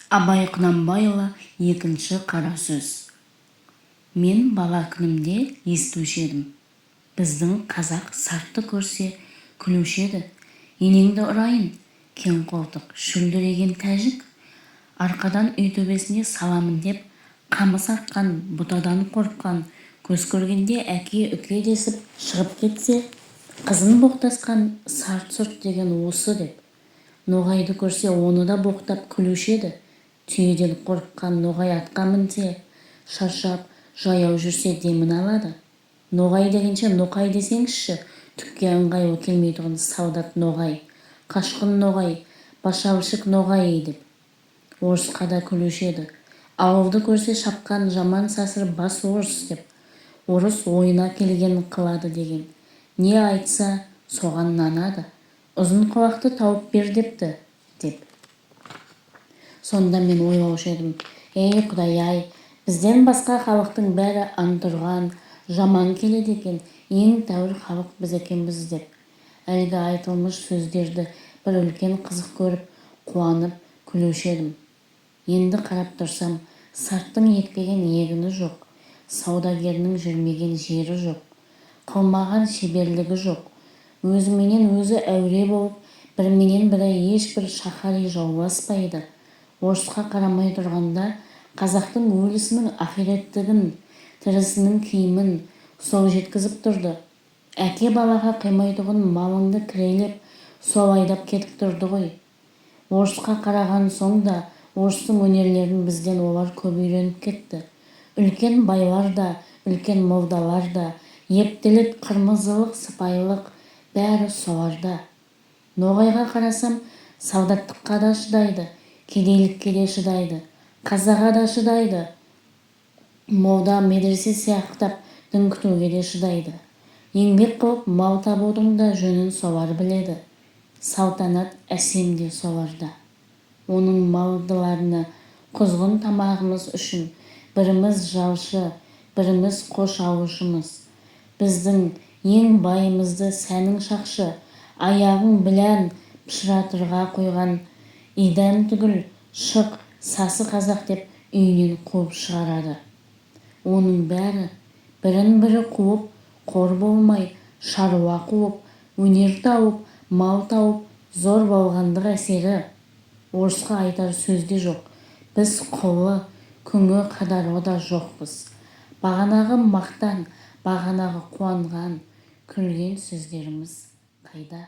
Абай Құнанбайұлы. Екінші қара сөз. Мен бала күнімде естуші едім, біздің қазақ сартты көрсе, күлуші еді: «Енеңді ұрайын, кең қолтық, шүлдіреген тәжік, арқадан үй төбесіне саламын деп қамыс артқан, бұтадан қорыққан, көз көргенде әке, үке десіп шығып кетсе, қызын боқтасқан сарт-сұрт деген осы», – деп. Ноғайды көрсе, оны да боқтап күлуші еді: «Түйеден қорыққан ноғай атқа мінсе шаршап, жаяу жүрсе демін алады. Ноғай дегенше, ноқай десеңізші, түкке ыңғайлы келмейтұғын солдат ноғай, қашқын ноғай, башавшик ноғай», – деп. Орысқа да күлуші еді: «Ауылды көрсе шапқан жаман сасыр бас орыс», – деп. Орыс ойына келгенін қылады деген, не айтса, соған нанады. «Ұзын құлақты тауып бер депті», – деп. Сонда мен ойлаушы едім: «Ей, құдай-ай, бізден басқа халықтың бәрі антұрған, жаман келеді екен, ең тәуір халық біз екенбіз», – деп. Әлгі айтылмыш сөздерді бір үлкен қызық көріп, қуанып күлуші едім. Енді қарап тұрсам, сарттың екпеген егіні жоқ, саудагерінің жүрмеген жері жоқ, қылмаған шеберлігі жоқ. Өзіменен өзі әуре болып, біріменен бірі ешбір шаһари жауласпайды. Орысқа қарамай тұрғанда, қазақтың өлісінің ақиреттігін, тірісінің киімін сол жеткізіп тұрды. Әке балаға қимайтұғын малыңды кірелеп, сол айдап кетіп тұрды ғой. Орысқа қараған соң да орыстың өнерлерін бізден олар көп үйреніп кетті. Үлкен байлар да, үлкен молдалар да, ептілік, қырмызылық, сыпайылық – бәрі соларда. Ноғайға қарасам, солдаттыққа да шыдайды, кедейлікке де шыдайды, қазаға да шыдайды, молда, медресе сияқтап дін күтуге де шыдайды. Еңбек қылып мал табудың да жөнін солар біледі. Салтанат әсем де соларда. Оның малдыларына құзғын тамағымыз үшін біріміз жалшы, біріміз қош алушымыз. Біздің ең байымызды сәнің шақшы, аяғың білән пышыратырға қойған идан түгіл, шық, сасы қазақ деп үйінен қуып шығарады. Оның бәрі бірін-бірі қуып, қор болмай, шаруа қуып, өнер тауып, мал тауып, зор болғандық әсері. Орысқа айтар сөз де жоқ, біз құлы, күңі қадарлы да жоқпыз. Бағанағы мақтан, бағанағы қуанған, күлген сөздеріміз қайда?